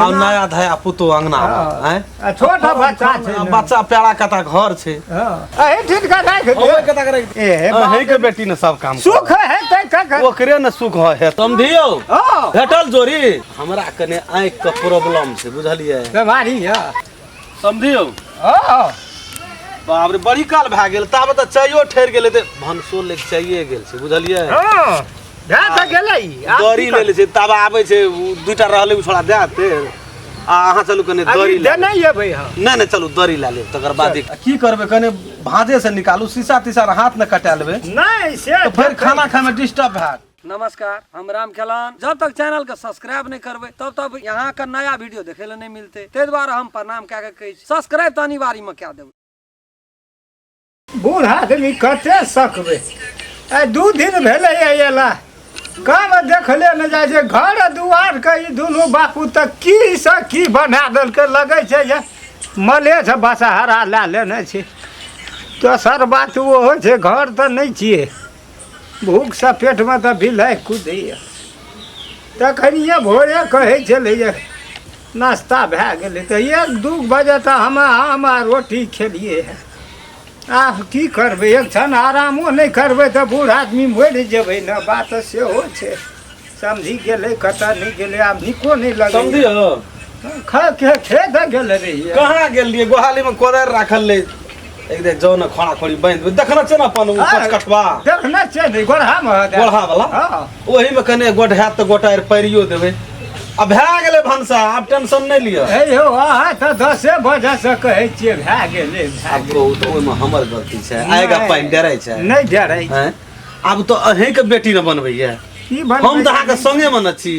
आ महीना नया धया पुतो अंगना मे हँ। आँय? आ छोट बच्चा छै ने। बच्चा प्यारा कता घर छै हँ। एहि ठीक के राखि दे। ओहि कता के राखि ए, बाप अहीं के बेटी ने सब काम सुख हेतै कखन ओकरे ने सुख है समझियौ हँ भेटल जोड़ी हमरा कने आँखि के प्रॉब्लम छै बुझलियै बीमारी यऽ समझियौ हँ बाप रे बड़ी काल भए गेल ताबे तऽ चाइयो ठहरि गेलै तऽ भनसो लग चाइए गेल छै बुझलियै हँ भए तऽ गेलै आब दरी की ले लै छै तब आबै छै उ दूटा रहलै उ छोड़ा दए देतै आ अहाँ चलू कने करबै? दरी अभी लए लेब। देने एबै हम नहि नहि चलू दरी लए लेब तकर बाद की करबै कने भाँजे से निकालू शीशा तीसा हाथ ने कटा लेबै नहि से तऽ फेर खाना खायमे डिस्टर्ब हैत नमस्कार, हम राम खेलान। जब तक चैनल के सब्सक्राइब नहीं करबै तब तक यहाँ के नया वीडियो देखे ले नहीं मिलते, ताहि दुआरे हम प्रणाम कए के कहै छी सब्सक्राइब तऽ अनिवार्य में कए देबै। बूढ़ आदमी कते सकबै, आइ 2 दिन भेलै अयला, काम देखले ने जाइ छै। घर दुआरके ई दुनू बापू तऽ की से की बना देलकै, लगै छै जे मलेछ बसहारा लए लेने छै। दोसर बात ओहो छै, घर तऽ नहि छियै, भूखसँ पेटमे तऽ बिलाइ कुदैए। तखनिए भोरे कहै छलै जे नाश्ता भए गेलै, तऽ 1-2 बजे तऽ हम आम आ रोटी खेलियै हँ। आब की करबै, एक क्षण आरामो नहि करबै तऽ बूढ़ आदमी मरि जेबै ने, बात सेहो छै। समझी गेलै कतऽ नहि गेलै, आब नीको नहि लगै। समझियौ खेत गेल रहियै। कहाँ गेल रहियै? गोहाली में कोदारि राखल रहे, एक देख जाउ ने खोड़ा खोड़ी बांधि देबै। देखने छै ने अपन ओ पचकठवा? देखने छै ने, गोढ़ा मे गोढ़ा वाला। हँ। ओही में कने गोट हैत तऽ गोटा आर पारियो देबै। आ भए गेलै भनसा, आब टेंशन नहि लिअ। हे यौ, अहाँ तऽ 10 बजे से कहै छियै भए गेलै, भए आब गेलै। कहू तऽ ओहिमे हमर गलती छै? आएगा पानि डरै छै? नहि डरै। आँय? आब तऽ अहींके बेटी ने बनबैया। की बनबै? हम तऽ अहाँके संगे मे ने छी।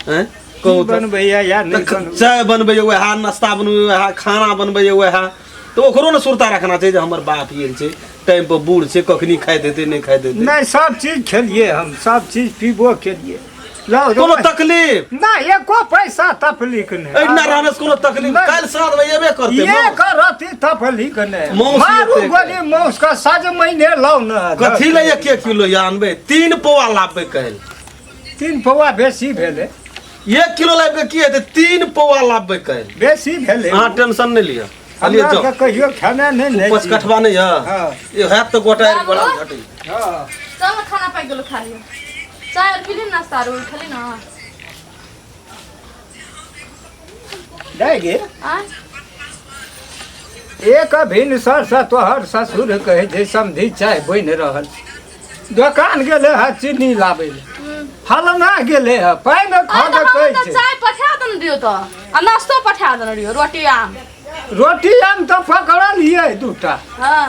आँय? की कहू तऽ बनबैया या नहि तऽ बनबैया? चाय बनबैया वएह, नाश्ता बनबैया वएह, खाना बनबैया वएह, तऽ ओकरो ने सुरता रखना छै जे हमर बाप गेल छै, टाइम पर बूढ़ छै, कखनी खाइत हेतै नहि खाइत हेतै। नहि, सब चीज खेलियै हम, सब चीज पीबो केलियै। लाउ, कोनो तकलीफ नहि, एको पैसा तकलीफ नहि। एहिना रहने से कोनो तकलीफ? नहि। काल्हि साँझ मे एबे करतै एक माउस। रति तकलीफ नहि। माउस मारू एते। गोली माउस के सज महीने लाउ ने। कथी लए 1 1 किलो या अनबै? 3 पौआ लाबबै काल्हि। 3 पौआ बेसी भेलै। 1 किलो लाबि कऽ की हेतै? 3 पौआ लाबबै काल्हि। बेसी भेलै। अहाँ टेंशन नहि लिअ, खाली हमरा जाउ। के कहियो खेने नहि ने छी। पचकठवा नहि यऽ? हँ। ई हैत तऽ गोटा बाबू। बड़ा घटी। हँ। चल न, खाना पाकि गेलो, खा लियो। चाय आर पीली, नाश्ता आर खेली ना? जाइ गे। आ एक भिनसर से तोहर ससुर कहै छै समधी चाय बनि रहल छै। दोकान गेलै हँ चीनी लाबै लए, फलना गेलै हँ पानि अरे खऽ तऽ कहै हम तऽ छै। चाय पठा देने रहियो तऽ, आ नाश्तो पठा देने रहियो, रोटी आम। रोटी आम तऽ पकड़लियै दूटा। हाँ,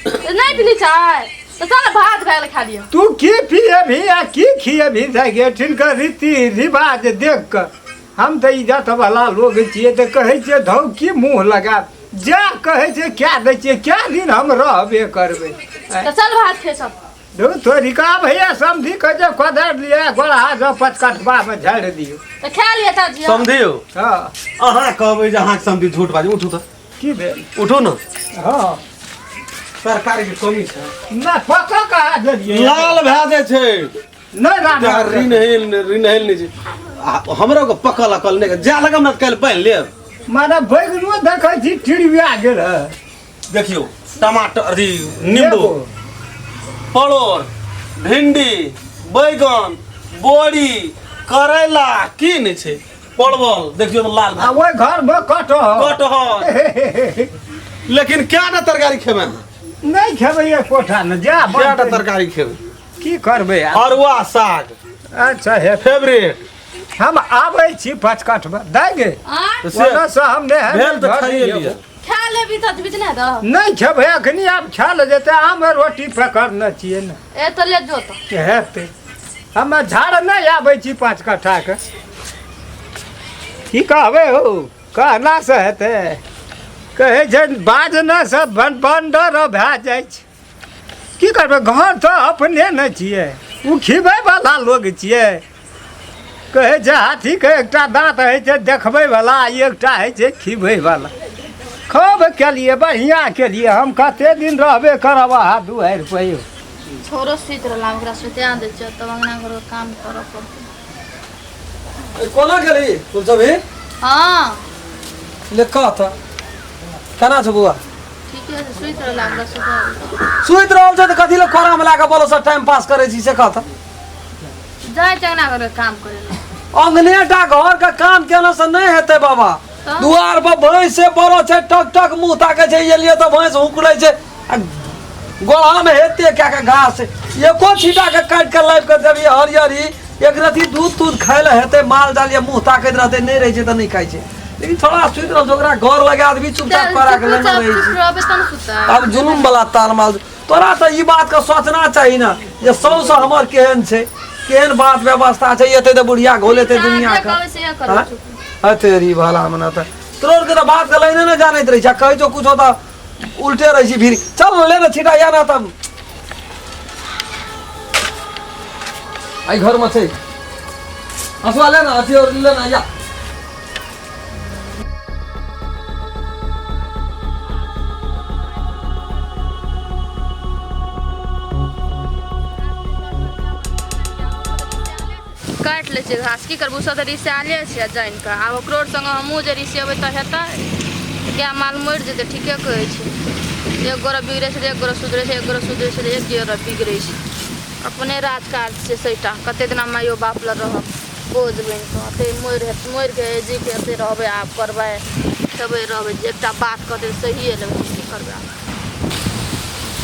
तऽ नहि पीली चाय तऽ चल ने, भात भए गेलै, खा लिअ। तू की पियेबही आ की खियेबही? जाइ गे, एठिनका रीति रिवाज देख कऽ हम तऽ इज्जत वाला लोग छियै तऽ कहै छियै धौ की मुँह लगा जा कहै छै कए दै छियै, कए दिन हम रहबे करबै? तऽ चल भात खे सब। धौ तोरी का भैया, समझी के जे कोदारि लिअ, गोड़हा जँ पचकठबामे झाड़ि दियौ। तऽ खा लिअ चाची। समझियौ। हँ। अहाँ कहबै जे अहाँके समझी झूठ बाजू? उठू तऽ। की भेल? उठू ने। हँ। तरकारी के कमी छै? नहि, पकऽ कहाँ देलियै? लाल भए जाइ छै। नहि राधा। ऋण हेल ऋण हेल नहि छै। आ हमरो के पकल अकल नहि जा लगम ने, काल्हि बान्हि लेब। माने बैगनो देखै छी टिड़िया गेल है। देखियौ, टमाटर, अथी नींबू, परोड़, भिंडी, बैगन, बोरी, करैला, की नहि छै, परवल, देखियौ तऽ लाल। आ ओहि घरमे कटहर। कटहर। लेकिन क्या टा तरकारी खेबै अहाँ? नहि खेबै एक कोठा ने जा। क्या टा तरकारी खेबै? की करबै आब? अरुआ साग। अच्छा हे। फेवरेट। हम आबै छी पचकठमे दै गे। आ तऽ से ओना से हम नहि भेल तऽ घर खाइए नहि लिअ। खा लेबी तऽ बीच नहि दऽ। नहि खेबै अखनी, आब खायल जेतै। आम रोटी पकड़ने छियै ने। ए तऽ ले जो तऽ। हेतै, हम झाड़ नहि आबै छी 5 कट्ठाके। की कहबै हौ, कहला से हेतै? कहै छै बाजने से बंडर भए जाइ छै। की करबै, घर तऽ अपने ने छियै, ओ खिबै वला लोग छियै। कहै छै हाथीके एकटा दाँत होइ छै देखबै वला, एकटा होइ छै खिबै वला। खूब केलियै, बढ़िआँ केलियै। हम कते दिन रहबे करब अहाँ दुआरि पर यौ? छोरो सुति रहला, ओकरा सुता दै छियै तब अंगना घरके काम करऽ पड़तै। कोना गेली तुलसभी? हाँ ले कह तऽ केना छौ बौआ ठीके छै सुति रहल हमरा सुतल सुति रहल छै तऽ कथी लए कोरामे लए कऽ बोलो से टाइम पास करै छी से कह तऽ जाइ छै अंगना घरके काम करे लए अंगने टा घर के काम केला से नहि हेतै बाबा तऽ? दुआर पर भैंस से बड़ो छै टक टक मुंह ताकै छै एलियै तऽ भैंस हुकरै छै आ गोड़ामे हेते कए के घास एको छीटा के काटि के लाबि के देबही हरियरी एक रत्ती दूध तूध खाय लए हेतै माल जाल या मुँह ताकैत रहतै नहि रहै छै तऽ नहि खाइ छै लेकिन थोड़ा सुति रहल छै ओकरा घर लगा देबही चुपचाप करा के लेने रहै छै रहबै तब ने सुतै आब जुलुम वाला ताल माल तोरा तऽ ई बात के सोचना चाही ने जे सौसँ हमर केहन छै केहन बात व्यवस्था छै एते तऽ बुढ़िया घोलेतै दुनिया के कहबै से करू हाँ? अतेरी भला मना तऽ तोर के तऽ बात के लाइने ने जानैत रहै छै आ कहै छौ कुछो तऽ उल्टे रहै छी भीड़ चल ले ने छिटा या ना तब एहि घरमे छै हँसुआ ले ना अथी और ले ना या काटि लै छियै घास की करबू सब तऽ रिसाले छै जानि कऽ आब ओकरो संगे हमहूँ जे रिसेबै तऽ हेतै गाय माल मरि जेतै ठीके कहै छै एक गोरा बिगड़ै छै तऽ एक गोरा सुधरै छै एक गोरा सुधरै छै तऽ एक गोरा बिगड़ै छै अपने राज काज छै सहीटा कते दिना माइयो बाप लग रहब बोझ बनि कऽ एते मरि मरि के जी के एते रहबै आब करबै खेबै रहबै एकटा बात कहतै सहिए लेबै की करबै आब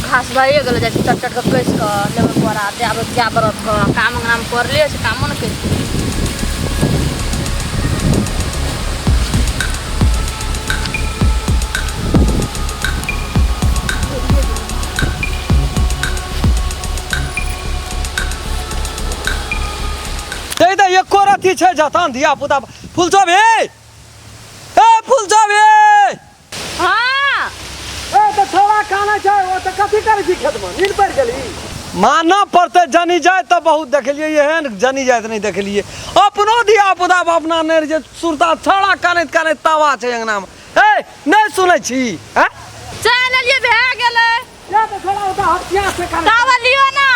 घास भइए गेलै जाइ छी चट चट कऽ कसि कऽ लेबै बोरा देबै गाय बरद कऽ काम अङ्गनामे पड़ले छै कामो नहि करि तै तऽ एको रत्ती छै जतन धिया पुता फुलचोभी ए फुलचोभी हाँ ए तऽ छोड़ा कानै छै ओ तऽ कथी करै छी खेतमे नींद पड़ि गेली मानऽ पड़तै जनी जाय तऽ बहुत देखलियै एहन जनी जाइत नहि देखलियै अपनो धिया पुता अपना नहि रहै छै सुरता छौड़ा कानैत कानैत तावा छै अङ्गनामे ए नहि सुनै छी हैं चलि एलियै भए गेलै या तऽ छोड़ा ओतऽ हथिया से कानै तावा लियो ना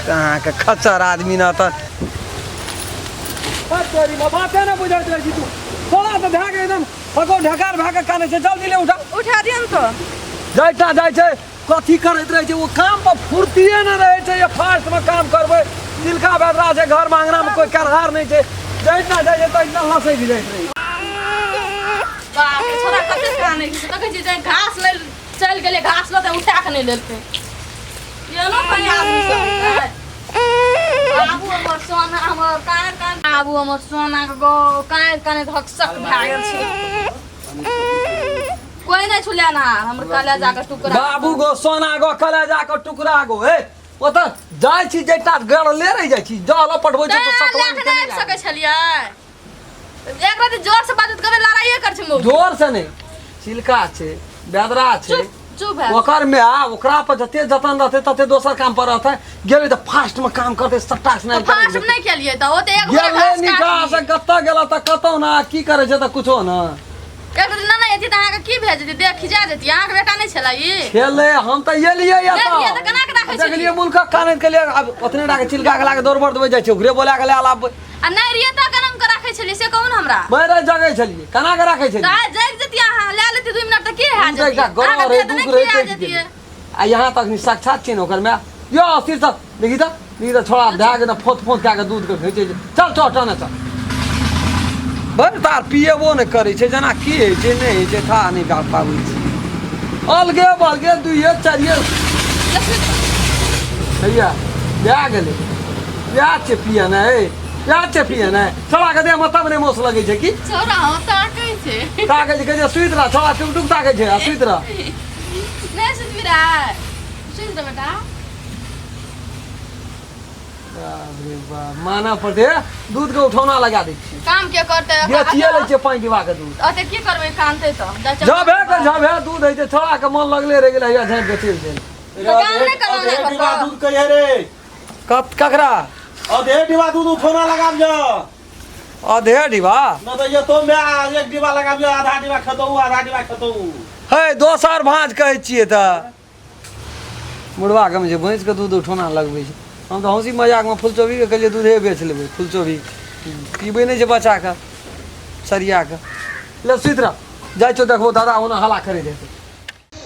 कहाँके खच्चर आदमी न तऽ तोरी में बाते ने बुझैत रहै छी तू थोड़ा तऽ भए गेल एकदम फको ढकार भए कऽ कानै छै जल्दी ले उठा उठा दियौ ने तो जाइटा जाइ छै कथी करैत रहै छै ओ काम पर फुर्तिए नहि रहै छै जे फास्टमे काम करबै तिलका बेदरा छै घरमे अङ्गनामे कोइ करहार नहि छै जाइतना जाइ छै तहिना लसकि जाइत रहै छै। बाप रे छोरा कते कानै छै देखै छी जे घास ले चलि गेलै घास लऽ उठा कऽ नहि लेलकै एनो कनि आदमी सब छै। बाबू हमर सोना हमर कान कान बाबू हमर सोना के गो कान कान धकसक भए गेल छै कोई नहि छुले ना हमर कलेजा के टुकड़ा बाबू गो सोना गो कलेजा के टुकड़ा गो हे ओतऽ जाइ छी जेटा गड़ले रहि जाइ छी जल पठबै छी तऽ लए सतवन के नहि आबि सकै छलियै एक राति जोर से बाजत कभी लड़ाइए कर छै मौगी जोर से नहि चिलका छै बेदरा छै चुप चुप भए ओकर माय ओकरा पर जते जतन रहतै तते दोसर काम पर रहतै गेलै तऽ फास्ट में काम करतै सट्टा से तऽ फास्ट में नहि केलियै तऽ ओ तऽ एक गोरा गेलै घास निका से काटलियै कतऽ गेल तऽ कतौ ना की करै छै तऽ कुछो ना एक दिन ना ना एती तऽ अहाँके की भए जेतै देह खिजा जेती अहाँके बेटा नहि छलै ई खेलै हम तऽ एलियै एलियै तऽ केना के राखै छलियै? देखलियै मुल्कक कानैत के लिए आब ओतने टा के चिलका के लाके दौड़ बड़ देबै जाइ छै ओकरे बोला के लए लाबबै आ नहि रहियै तऽ केना के राखै छलियै से कहू ने हमरा मैरे जगै छलियै केना के राखै छलियै तऽ आइ जागि जतियै अहाँ लए लेती 2 मिनट तऽ की भए तऽ जेतै एकटा गरम अहाँके रहै देह तऽ नहि दुख रहै खिया कटि जतियै गेलै आ यहाँ तक साक्षात छियै ने ओकर माय यो अस्थिर तऽ देखी तऽ देखी तऽ छोड़ा भए गेल फोत फोत कए कऽ दूधके घीचै छै चल चल टने चल बड़ तार पियेबो नहि करै छै जेना की होइ छै नहि होइ छै था नहि भए पाबै छै अलगे बलगे दुइये चारिये हैया भए गेलै इएह छै पिए ने हे इएह छै पिए ने छोड़ाके देहमे तब नहि मोस लगै छै की छौड़ा हम ताकै छै ताकै छै कहै छै सुति रह छोड़ा टुक टुक ताकै छै आ सुति रह नहि सुतबी रे सुति रह बेटा बाप रे बाप मानऽ पड़तै हे, दूध के उठौना लगा दै छियै काम के करतै बेचिए लै छियै 5 डिब्बा के दूध ओते की करबै कानतै तऽ जा चल। जब हे के जब हे दूध होइ छै छोड़ा के मन लगले रहि गेलै हैया झाँपि के चलि गेल तऽ काम नहि करब अधे ने डिब्बा घर दूध कहिए रे कत ककरा अधे डिब्बा दूध उठौना लगाब जो अधे डिब्बा न तऽ ये तो मैं एक डिब्बा लगाब जो आधा डिब्बा खेतौ आधा डिब्बा खेतौ हे दोसर भाँज कहै छियै तऽ बुढ़वा कम छै भैंसके दूध उठौना लगबै छै हम तऽ हँसी मजाकमे फुलचोभीके कहलियै दूधे बेच लेबै फुलचोभी पीबै नहि छै बच्चाके सरिया के ले सुति रह जाइ छौ देखबो दादा ओना हला करे देते।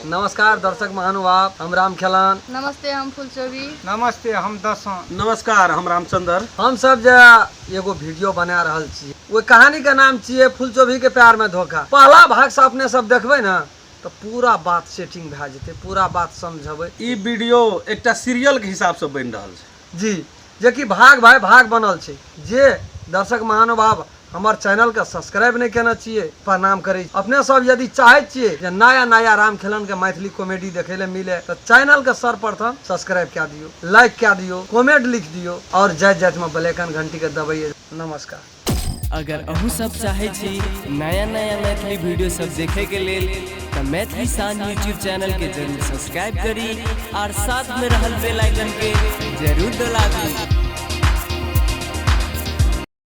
नमस्कार दर्शक महानुभाव, हम राम खेलान। नमस्ते, हम फुलचोभी। नमस्ते, हम दसों। नमस्कार, हम रामचंद्र। हम सब जे एगो वीडियो बना रहल छी ओहि कहानी के नाम छियै फुलचोभी के प्यार में धोखा। पहला भाग से अपने सब देखबै ने तऽ पूरा बात सेटिंग भए जेतै, पूरा बात समझबै। ई वीडियो एकटा सीरियल के हिसाब से बनि रहल छै जी, जेकि भाग भाई भाग बनल छै। जे दर्शक महानुभाव हमर चैनल के सब्सक्राइब नहि केने छियै, प्रणाम करै छी। अपने सब यदि चाहै छियै जे नया नया राम खेलन के मैथिली कॉमेडी देखै लए मिले तऽ चैनल के सर्वप्रथम सब्सक्राइब कए दियौ, लाइक कए दियौ, कमेंट लिख दियौ और जाइत जाइत में बेल आइकन घंटी के दबैयै। नमस्कार। अगर अहूँ सब चाहै छी नया नया मैथिली वीडियो सब देखे के लेल तऽ मैथिली शान यूट्यूब चैनल के जरूर सब्सक्राइब करी और साथ में रहल बेल आइकन के जरूर दबाबी।